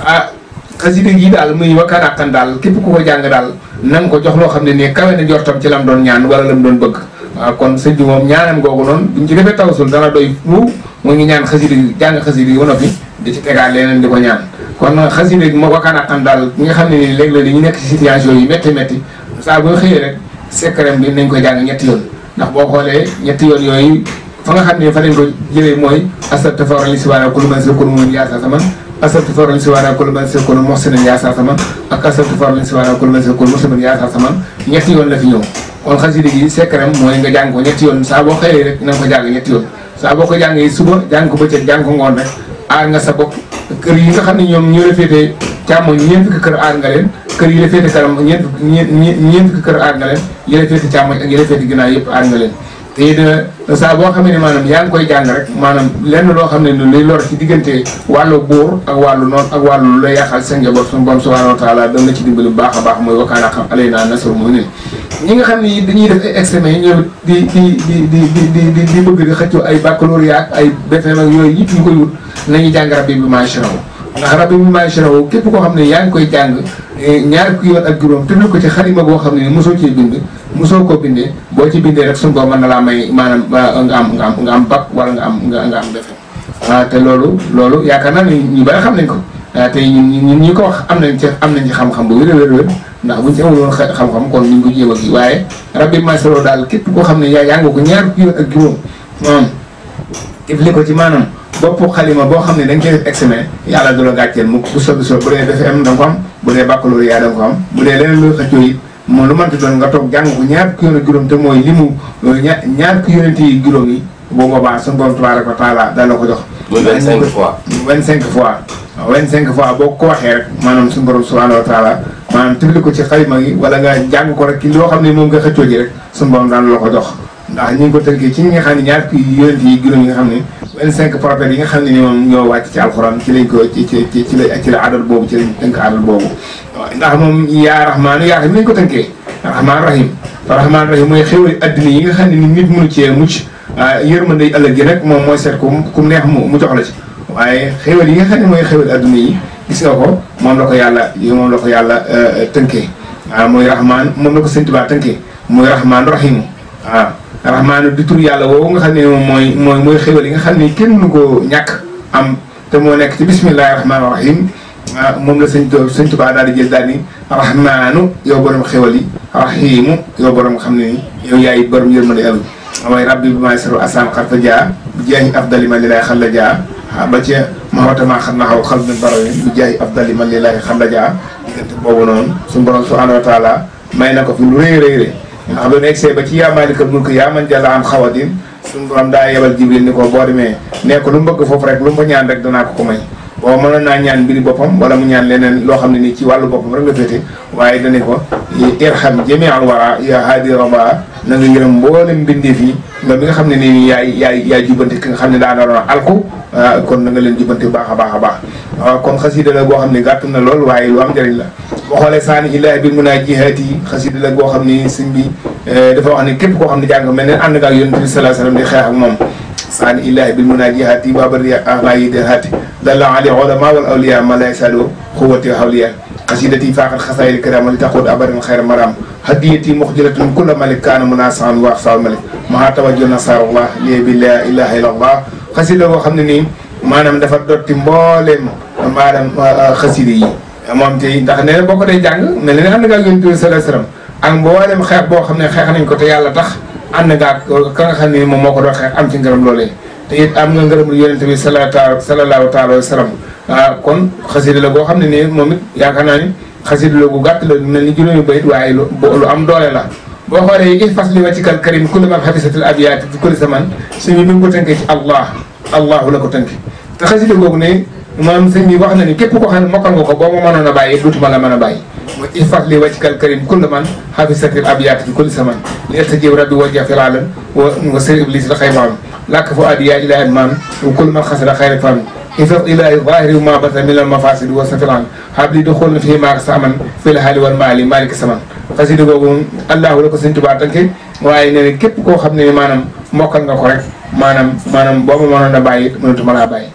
ah xasida gi daal muy wakkaanaqan daal képp ku ko jàng daal na nga ko jox loo xam ne nii kawe na njortam ci lam doon ñaan wala lam doon bëgg waaw kon sëñ bi moom ñaanam googu noonu buñ ci defee tawasul dana doy fu mu ngi ñaan xasida gi jàng xasida gi ba noppi di ci tegaat leneen di ko ñaan kon xasida gi moo wakkaanaqan daal ñi nga xam ne nii léeg-léeg dañu nekk ci situation yi métti saa boo xëyee rek secret bi nañ koy jàng ñetti yoon ndax boo xoolee ñetti yoon yooyu fa nga xam ne fa lañ ko jëlee mooy astagfirullah li si waara kullu man sakunu mun yaasa saman astagfirullah li si waara kullu man sakunu muhsinan yaasa saman ak astagfirullah li si waara kullu man sakunu musliman yaasa saman ñetti yoon la fi ñëw kon xasida gi secret mooy nga jàng ko ñetti yoon saa boo xëyee rek na nga ko jàng ñetti yoon saa boo ko jàngee suba jàng ko bëccëg jàng ko ngoon rek aar nga sa bopp kër yi nga xam ne ñoom ñoo la féetee càmmoñ ñeent fukki kër aar nga leen kër yi la féete kanam ñeent fukki kër aar nga leen yi la féete càmmoñ ak yi la féete ginnaaw yëpp aar nga leen te it saa boo xam ne maanaam yaa ngi koy jàng rek maanaam lenn loo xam ne luy lor ci diggante wàllu buur ak wàllu noonu ak wàllu lu lay yàqal sa njaboot suñu borom subhanahu wa taala dam na ci dimbali bu baax a baax mooy wakkaana xam alay naa nasru mu'minin ñi nga xam ne dañuy def ay examen yi ñëw di bëgg di xëccoo ay baccalauréat ak ay BFEM ak yooyu yëpp ñu koy wut nañu jàng rabbi bi maa yashrahu ndax rabbi bi maa yashrahu képp koo xam ne yaa ngi koy jàng ñaar ku yoon ak juróom tëdd ko ci xarima boo xam ne mosoo cee bind mosoo koo bindee boo ci bindee rek suñu boo mën na laa may maanaam nga am bac wala nga am BFEM te loolu yaakaar naa ne ñu bari xam nañ ko te ñun ñi ko wax am nañ ci xam-xam bu wér ndax buñ ci amul woon xam-xam kon ñu ko jéem a gi waaye rabbi masoro daal képp koo xam ne yaa nga ko ñaar ku yoon ak juróom moom ifli ko ci maanaam bopp xalima boo xam ne da nga koy def examen yàlla du la gàcceel mu bu soobee bu dee BFEM da nga ko am bu dee baccalauréat da nga ko am bu dee leneen looy xëccoo it moom lu mënti doon nga toog jàng ko ñaar ku yoon ak juróom te mooy limu ñaar ku yonent yi juróom yi boo boobaa suñu borom tabaaraka wa taala da la ko jox 25 fois 25 fois boo ko waxee rek maanaam suñu borom subhanahu wa taala maanaam tëbli ko ci xalima gi wala nga jàng ko rek ki loo xam ne moom nga xëccoo ji rek suñu borom daan la ko jox ndax ñu ngi ko tënkee ci ñi nga xam ne ñaar ki yonent yi juróom yi nga xam ne 25 prophètes yi nga xam ne ni moom ñoo wàcc ci alxuraan ci lañ ko ci la adal boobu ci lañ tënk adal boobu waaw ndax moom yaa rahmaanu yaa rahim lañ ko tënkee rahmaan rahim mooy xéwali adduna yi nga xam ne ni nit mënu cee mucc yërmande ëllëg gi nag moom mooy seet ku neex mu jox la ci waaye xéwal yi nga xam ne mooy xéwal adduna yi gis nga ko moom la ko yàlla tënkee waaw mooy rahmaan moom la ko Sëñ Tuubaa tënkee mooy rahmaan rahim waaw rahmaan di tur yàlla woowu nga xam ne moom mooy xéwal yi nga xam ne kenn mënu ko ñàkk am te moo nekk ci bismillahi rahmaani rahim moom la Sëñ Tuubaa daal di jël daal ni rahmaanu yow borom xéwal yi rahimu yow borom xam ne ni yow yaay borom yërmande ëllëg mooy rabbi bi maay saru asaan xarfa jaa bi jaahi afdali man lillahi xalla jaa ba ci maxawatama xam naxaw xal min barawin bi jaahi afdali man lillahi xalla jaa diggante boobu noonu suñu borom subhanahu wa taala may na ko fi lu rëy ndax doon egsee ba ci yaa maalikal mulk yaa man jàlla am xawadin suñu borom daa yebal jibril ni ko boo demee nee ko lu mu bëgg foofu rek lu mu ko ñaan rek danaa ko may boo mënoon naa ñaan mbiri boppam wala mu ñaan leneen loo xam ne nii ci wàllu boppam rek la féete waaye dane ko irham jami al wara ya haadi raba na nga yërëm mboolem mbindeef yi nga mi nga xam ne nii yaay jubbante ki nga xam ne daa naroon alku kon na nga leen jubbante baax a baax kon xasida la boo xam ne gàtt na lool waaye lu am njëriñ la boo xoolee saani illaahi bil munaajihaati yi xasida la boo xam ne sëñ bi dafa wax ne képp koo xam ne jàng mel ne ànd nga ak yonent bi sallallahu alayhi wasallam di xeex ak moom saani illaahi bil munaajihaati babari ayi de haati dalla ali ulama wal awliya ma lay sado xuwati hawliya xasidati faaxat xasaayil kiram li taxud abadan xayra maram hadiyati muxjilatun kulla malik kaana munasan wa saw malik maa tawajjo nasarallah lii bi la ilaha illallah xasida boo xam ne nii maanaam dafa dotti mbooleem maanaam xasida yi moom tey ndax nee na boo ko dee jàng mel ne ànd nga ak yonent bi sallallahu alayhi wasallam ak mbooleem xeex boo xam ne xeex nañ ko te yàlla tax ànd nga ak ka nga xam ne moom moo ko doon xeex am ci ngërëm loolee te it am nga ngërëm yonent bi sallallahu taala wa sallam kon xasida la boo xam ne nii moom it yaakaar naa ni xasida la gu gàtt la mel ni juróomi bayit waaye lu am doole la boo xoolee i fas li wàccikal karim kulli man xafisatil abiyaat fi kulli zaman suñu bi nga ko tënkee ci allahu la ko tënk te xasida googu ne maanaam sëñ bi wax na ni képp koo xam ne mokkal nga ko boo ma mënoon a bàyyi duutuma la mën a bàyyi mooy i fas li wàccikal karim kulli man xafisatil abiyaat fi kulli zaman li estajib rabbi wajja filalan wa sër iblis la xaymaam làkk fu addi yaa ilahi maam wa kulli man xasada xayra fam ifat ilahi zahiri ma bata min al mafasid wa safilan habli duxul fi maak saman fil hali wal maali maliki saman xasida googu allahu la ko Sëñ Tuubaa tënke waaye nee na képp koo xam ne maanaam mokkal nga ko rek maanaam boo ma mënoon a bàyyi mënatuma laa bàyyi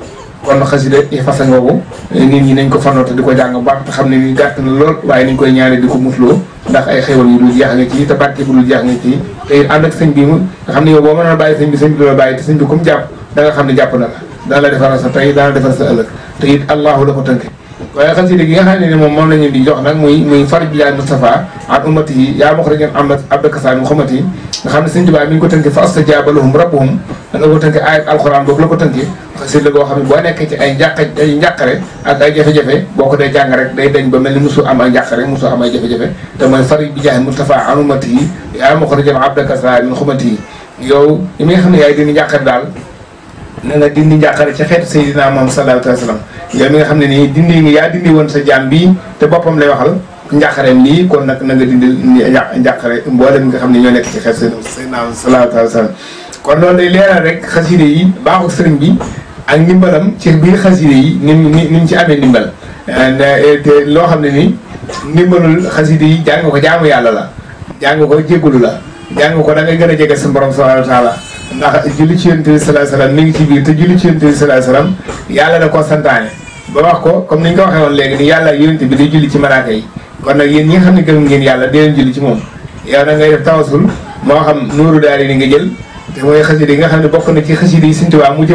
kon xasida fasa ngoogu nit ñi nañ ko fannoote di ko jàng baax te xam ne ni gàtt na lool waaye nañ koy ñaane di ko musloo ndax ay xéwal yu dul jeex nga ci te barke bu dul jeex nga ci te ànd ak sëñ bi mu nga xam ne yow boo mënoon a bàyyi sëñ bi du la bàyyi te sëñ bi comme jàpp da nga xam ne jàpp na la dana la defaral sa tey dana defar sa ëllëg te it allahu la ko tënke waaye xasida gi nga xam ne moom la ñu di jox nag muy farij bi yaay Mustafa an ummati yi yaa ma ko rek am abdakasaan mu xamati yi nga xam ne Sëñ Tuubaa mi ngi ko tënke fa astajaba lahum rabbuhum la ko tënke ayat alxuraan boobu la ko tënke xasida boo xam ne boo nekkee ci ay njàqare ak ay jafe-jafe boo ko dee jàng rek day dañ ba mel ni musu am ay njàqare musu am ay jafe-jafe te mooy farij bi yaay Mustafa an ummati yi yaa ma ko rek abdakasaan mu xamati yi yow li nga xam ne yaay dindi njàqare daal na nga dindi njàqare ci xeetu Seydina Muhammad sallallahu alayhi wa sallam yow mi nga xam ne nii yaa dindi woon sa jaam bii te boppam lay waxal njàqareem lii kon nag na nga dindil njàqare mboolem nga xam ne ñoo nekk ci xeet Seydina sallallahu alayhi wa sallam kon loolu day leeral rek xaside yi baaxul sëriñ bi ak ndimbalam ci biir xaside yi ni mu ci amee ndimbal te loo xam ne ni ndimbalul xaside yi jàng ko jaamu yàlla la jàng ko jégalu la jàng ko da ngay gën a jege sa borom subhanahu wa taala ndax julli ci yonent bi sallallahu alayhi wa sallam mi ngi ci biir te julli ci yonent bi sallallahu alayhi wa sallam yàlla da koo santaane ba wax ko comme ni ñu ko waxee woon léegi ni yàlla yonent bi day julli ci malaaka yi kon nag yéen ñi nga xam ne gëm ngeen yàlla dee leen julli ci moom yow da ngay def tawasul moo xam nuuru daal ni nga jël te mooy xasida yi nga xam ne bokk na ci xasida yi Sëriñ Tuubaa mujj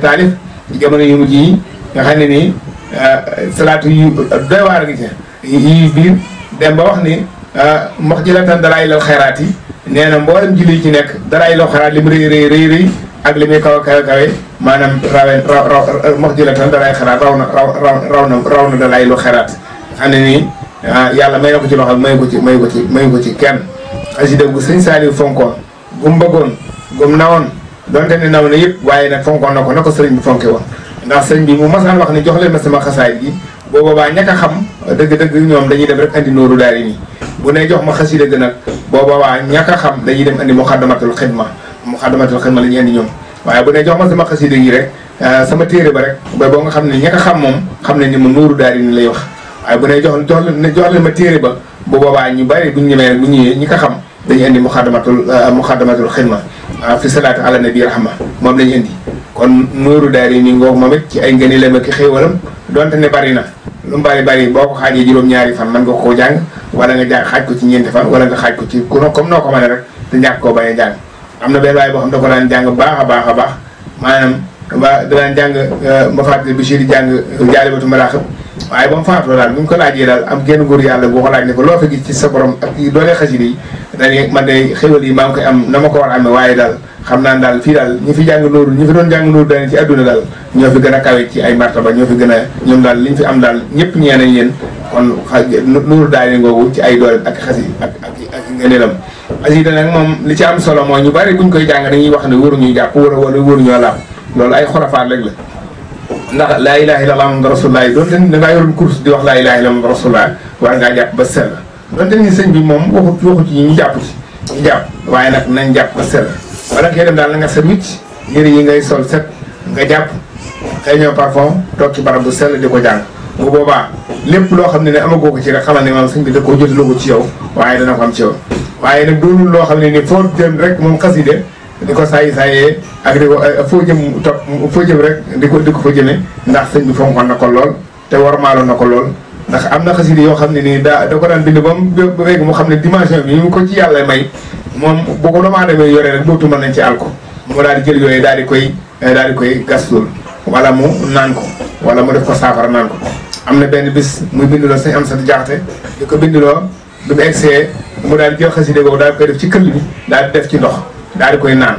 taalif ci jamono yu mujj yi nga xam ne nii salaatu yu doy waar gi ci yi biir dem ba wax ni mox jëlatan dalaay lal xayraat yi nee na mboolem julli yi ci nekk dalaay lal xayraat li mu rëy ak li muy kaw maanaam mox jëlatan dalaay xayraat raw na dalaay lu xayraat xam ne nii yàlla may na ko ci loxo may ko ci kenn xasida gu sëñ Saliou fonkoon gu mu bëggoon gu mu nawoon donte ne naw na yëpp waaye nag fonkoon na ko sëriñ bi fonke woon ndax sëriñ bi mu masaan wax ne jox leen ma sama xasaay gi boo boobaa ñàkk a xam dëgg-dëgg ñoom dañuy dem rek andi nooru daal yi nii bu ne jox ma xasida gi nag boo boobaa ñàkk a xam dañuy dem andi muxaddamatul xidma la ñuy andi ñoom waaye bu ne jox ma sama xasida gi rek sama téere ba rek ba boo nga xam ne ñàkk a xam moom xam ne ni moom nooru daal yi nii lay wax waaye bu ne jox leen ma téere ba bu boobaa ñu bari bu ñu ñemee bu ñëwee ñi ko xam dañuy indi muxaddamatul xidma fi salaatu ala nabi rahma moom lañu indi kon nuuru daari ni ngoog moom it ci ay ngëneelam ak xéewalam donte ne bari na lu mu bari boo ko xaajee juróom-ñaari fan man nga koo jàng wala nga jàng xaaj ko ci ñeenti fan wala nga xaaj ko ci comme noo ko mën rek te ñàkk koo bañ a jàng am na benn waay boo xam da ko daan jàng baax a baax maanaam da daan jàng ma fàttali Bichir di jàng Jaalibatu Maraaxib waaye ba mu faatoo daal bu ñu ko laajee daal am genn góor yàlla boo ko laaj ne ko loo fa gis ci sa borom ak doole xasida yi dañuy man de xéwal yi maa ngi koy am na ma ko war a amee waaye daal xam naa daal fii daal ñi fi jàng nooru ñi fi doon jàng nooru daal ci àdduna daal ñoo fi gën a kawe ci ay martaba ñoo fi gën a ñoom daal liñ fi am daal ñëpp ñee nañ leen kon nooru daal ngoogu ci ay doole ak xasi ak ngëneelam xasida nag moom li ci am solo mooy ñu bari buñ koy jàng dañuy wax ne waruñuy jàpp wala waruñoo laab loolu ay xurafaat rek la ndax laa ilaha illallah muhammadu rasulullah doonte ni dangaa yoroon course di wax laa ilaha illallah muhammadu rasulullah war ngaa jàpp ba sell doonte ni sëñ bi moom waxu ci ñu jàpp ci ñu jàpp waaye nag nañ jàpp ba sell wala ngay dem daal na nga set wicc yëre yi ngay sol set nga jàpp xëy ñoo parfum toog ci barab bu sell di ko jàng bu boobaa lépp loo xam ne amagoo ko ci rek xamal ne moom sëñ bi da koo jotaloo ko ci yow waaye dana ko am ci yow waaye nag doonul loo xam ne ni foo jëm rek moom xaside di ko saayee ak di ko foo jëm rek di ko fa jëme ndax sëñ bi fonkoon na ko lool te warmaaloon na ko lool ndax am na xasida yoo xam ne nii da ko daan bind ba mu léegi mu xam ne dimension bi ñu ko ci yàlla may moom boo ko doomu aadama yore rek dootu mën nañ ci àll ko mu daal di jël yooyu daal di koy gastool wala mu naan ko wala mu def ko saafara naan ko am na benn bis muy binduloo sañ am sa jaxte di ko binduloo bi mu egsee mu daal di jël xasida boobu daal di koy def ci këll bi daal di def ci ndox daal di koy naan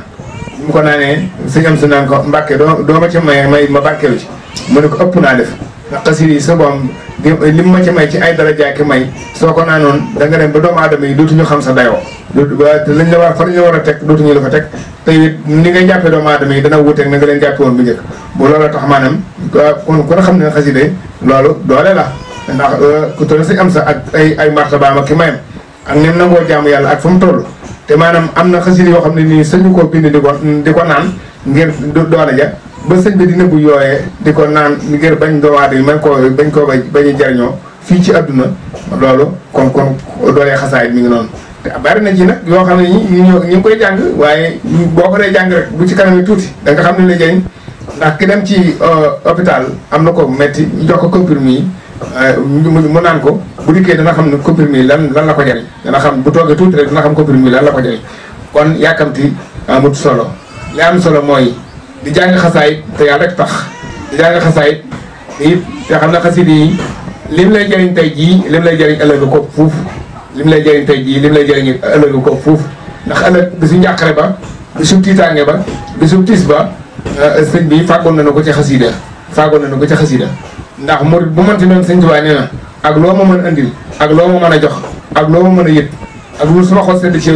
bu mu ko naanee sëñ am sa naan ko mbàkke doo ma ci may ma barkeelu ci mu ne ko ëpp naa def ndax xasida yi sa boom li mu ma ci may ci ay daraja ki may soo ko naanoon da nga dem ba doomu aadama yi dootuñu xam sa dayoo lañ la war a teg dootuñu la fa teg te it ni ngay jàppee doomu aadama yi dana wuuteeg na nga leen jàppe woon bu njëkk bu loolu tax maanaam ku ne xam ne xasida loolu doole la ndax ku toll sëñ am sa ak ay martabaam ak ki mayam ak nim nangoo jaamu yàlla ak fu mu toll te maanaam am na xasida yoo xam ne nii sëñu koo bind di ko naan ngir doole ja ba sëñ bi di nëbbu yooyee di ko naan ngir bañ doomu aadama yi bañ koo bañ a jariñoo fii ci adduna loolu kon doolee xasaayit mi ngi noonu te bari na ci nag yoo xam ne ñu ngi koy jàng waaye boo ko dee jàng rek bu ci kanam yi tuuti da nga xam ne la jëriñ ndax ki dem ci hôpital am na ko metti ñu jox ko comprimé yi mu naan ko bu dikkee dana xam ne comprimé yi lan la ko jëriñ dana xam bu toogee tuuti rek dana xam comprimé yi lan la ko jëriñ kon yàkkamti amut solo li am solo mooy di jàng xasaayit te yàlla rek tax di jàng xasaayit it te xam ne xasida yi lim lay jëriñ tey jii lim lay jëriñ ëllëg ko fuuf lim lay jëriñ tey jii lim lay jëriñ ëllëg ko fuuf ndax ëllëg bisu njàqare ba bisu tiitaange ba bisu tiis ba sëñ bi fàggoon nañu ko ci xasida ndax murid bu mënti noonu sëñ Tuubaa nee na ak loo ma mën andil ak loo ma mën a jox ak loo ma mën a yët ak lu suma xol sedd ci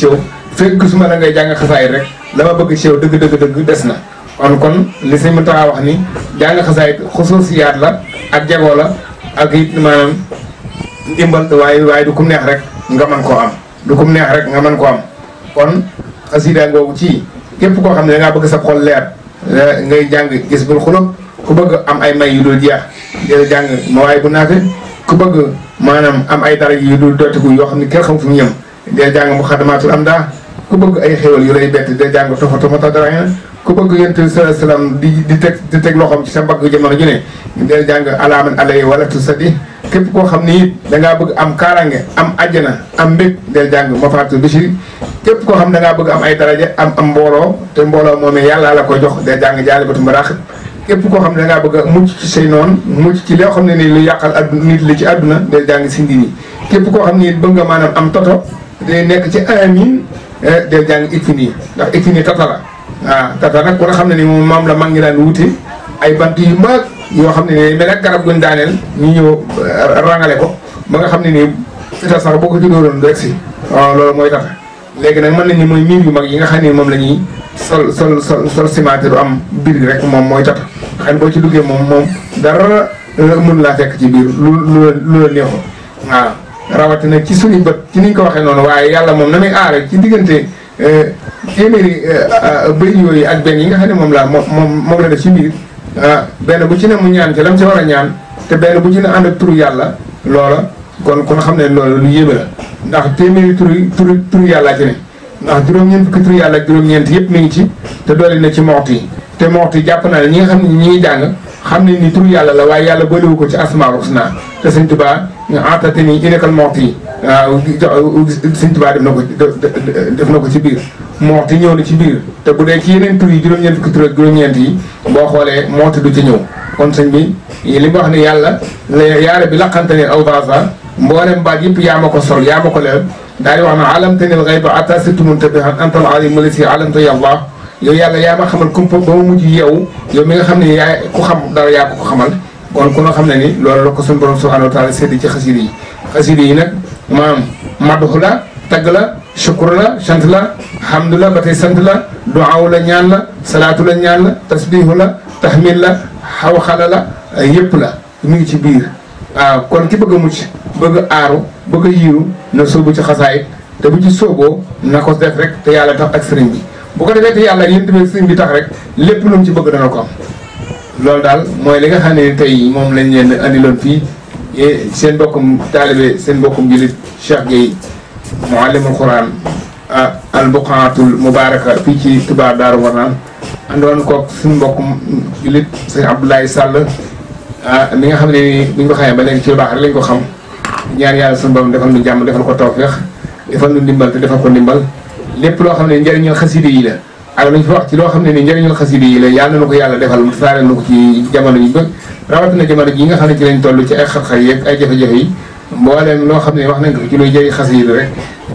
yow fekk gisuma la ngay jàng xasaayit rek la ma bëgg ci yow dëgg des na kon li sëñ Muntaxa wax ni jàng xasaayit xusuusiyaat la ak jagoo la ak it maanaam ndimbal waaye du kum neex rek nga mën koo am du kum neex rek nga mën koo am kon xasida googu ci képp koo xam ne da ngaa bëgg sa xol leer ngay jàng gis bul xulub ku bëgg am ay may yu dul jeex deel jàng mawaay bu naate ku bëgg maanaam am ay dara yu dul dootiku yoo xam ne kenn xam fu mu yem deel jàng mu xadamaatul am daa ku bëgg ay xéwal yu lay bett deel jàng tofa dara ku bëgg yonent bi sallallahu alayhi wasallam di teg loxoom ci sa mbagg jamono ju ne deel jàng alaaman alay wala tu sadi képp koo xam ni it dangaa bëgg am kaaraange am àjjana am mbég deel jàng mafaatu bishiri képp koo xam da ngaa bëgg am ay daraja am mbooloo te mbooloo moomee yàlla la koy jox deel jàng jaalibatu maraaxib képp koo xam ne da ngaa bëgg a mucc ci say noonu mucc ci loo xam ne ni lu yàqal nit li ci àdduna deel jàng sindi nii képp koo xam ne it bëgg nga maanaam am toto day nekk ci amin deel jàng ikfini ndax ikfini tata la waaw tata nag ku nga xam ne ni moom la mag ngi daan wuti ay bant yu mag yoo xam ne nii mel ak garab guñ daaneel ñu ñëw rangale ko ba nga xam ne nii fita sax boo ko ci dóoroon du egsi waaw loolu mooy tata léegi nag mën nañu mooy miir yu mag yi nga xam ne moom la ñuy sol ciment du am biir rek moom mooy tata xam boo ci duggee moom dara mun laa fekk ci biir lu la neexul waaw rawatina ci suñu bët ci niñ ko waxee noonu waaye yàlla moom na muy aare ci diggante téeméeri bëy yooyu ak benn yi nga xam ne moom la def ci biir benn bu ci ne mu ñaan ci lam ci war a ñaan te benn bu ci ne ànd ak turu yàlla loola kon xam ne loolu lu yéeme la ndax téeméeri turu yàlla ci ne ndax juróom-ñeent fukki turu yàlla ak juróom-ñeent yëpp mi ngi ci te doole na ci moxti yi te moxti yi jàpp naa ne ñi nga xam ne ñi ngi jàng xam ne ni turu yàlla la waaye yàlla boolewu ko ci asmaul husna te sëñ Tuubaa atate ni inekal moxti yi waaw sëñ Tuubaa def na ko ci biir moxti ñëw na ci biir te bu dee ci yeneen tur yi juróom-ñeent fukki tur ak juróom-ñeent yi boo xoolee moxti du ci ñëw kon sëñ bi li mu wax ne yàlla yaare bi laqante ne aw dasa mboolem baat yëpp yaa ma ko sol yaa ma ko leer daal di wax na alamtanil ghayba ata sirtu muntabihan antal alim malisi alamta yàlla yow yàlla yaa ma xamal kumpa ba ma mujj yow mi nga xam ne yaa ku xam dara yaa ko xamal kon ku nga xam ne ni loolu la ko suñu borom subhanahu wa taala sédd ci xasida yi nag maam madhu la tagg la shukur la sant la hamdu la ba tey sant la duwaaw la ñaan la salaatu la ñaan la tasbihu la tahmid la xawxala la yëpp la mu ngi ci biir waaw kon ki bëgg a mucc bëgg a aaru bëgg a yiiru na sóobu ci xasaayit te bu ci sóoboo na ko def rek te yàlla tax ak sëriñ bi bu ko defee te yàlla yéen tamit sëriñ bi tax rek lépp lu mu ci bëgg dana ko am loolu daal mooy li nga xam ne tey moom lañ leen andiloon fii seen mbokkum taalibe seen mbokkum jullit Cheikh Gueye muallimul Quran al buqaatul mubaraka fii ci Touba Daaru Marnaan àndoon koog suñu mbokkum jullit sëñ Abdoulaye Sall mi nga xam ne ni bu ñu ko xamee ba léegi ci lu baax rek lañ ko xam ñaan yàlla suñu borom defal nu jàmm defal ko tawfeex defal nu ndimbal te defal ko ndimbal lépp loo xam ne njëriñal xasida yi la ak lañ fa wax ci loo xam ne ni njëriñal xasida yi la yàlla na ko yàlla defal mu saareel na ko ci jamono yi ba rawatina jamono ji nga xam ne ci lañ toll ci ay xar-xar yeeg ay jafe-jafe yi mbooleem loo xam ne wax nañ ko ci luy jëriñ xasida rek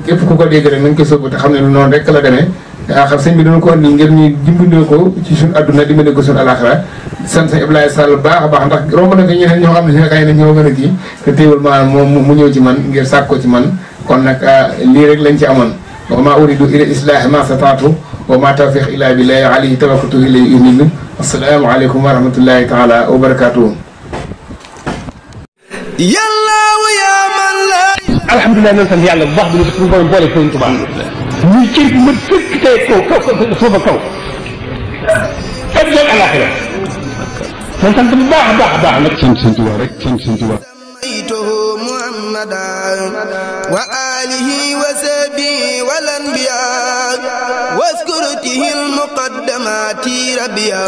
képp ku ko dégg rek nañ ko sóobu te xam ne lu noonu rek la demee xam sëñ bi dana ko andi ngir ñu dimbandoo ko ci suñu adduna dimbandoo ko suñu alaxira sant sëñ Ibrahima Sall baax a baax ndax romb na ko ñeneen ñoo xam ne xëy na ñoo gën a kii te teewul maanaam moom mu ñëw ci man ngir sàkk ko ci man kon nag lii rek lañ ci amoon wa ma uridu ila islahi ma sataatu wa ma tawfiq illa billahi alayhi tawakkaltu ilayhi unib assalaamu aleykum wa rahmatullahi taala wa barakatuhu alhamdulilah nañ sant yàlla bu baax bi ñu suñu borom boole Sëriñ Tuubaa ñuy cër bu mat fekk tey kaw suufa kaw ak doon alaxira nañ sant bu baax a baax a baax nag sant Sëriñ Tuubaa rek sant Sëriñ Tuubaa wa alihi wa sahbihi wal anbiya waskurtihi al muqaddamati rabbiya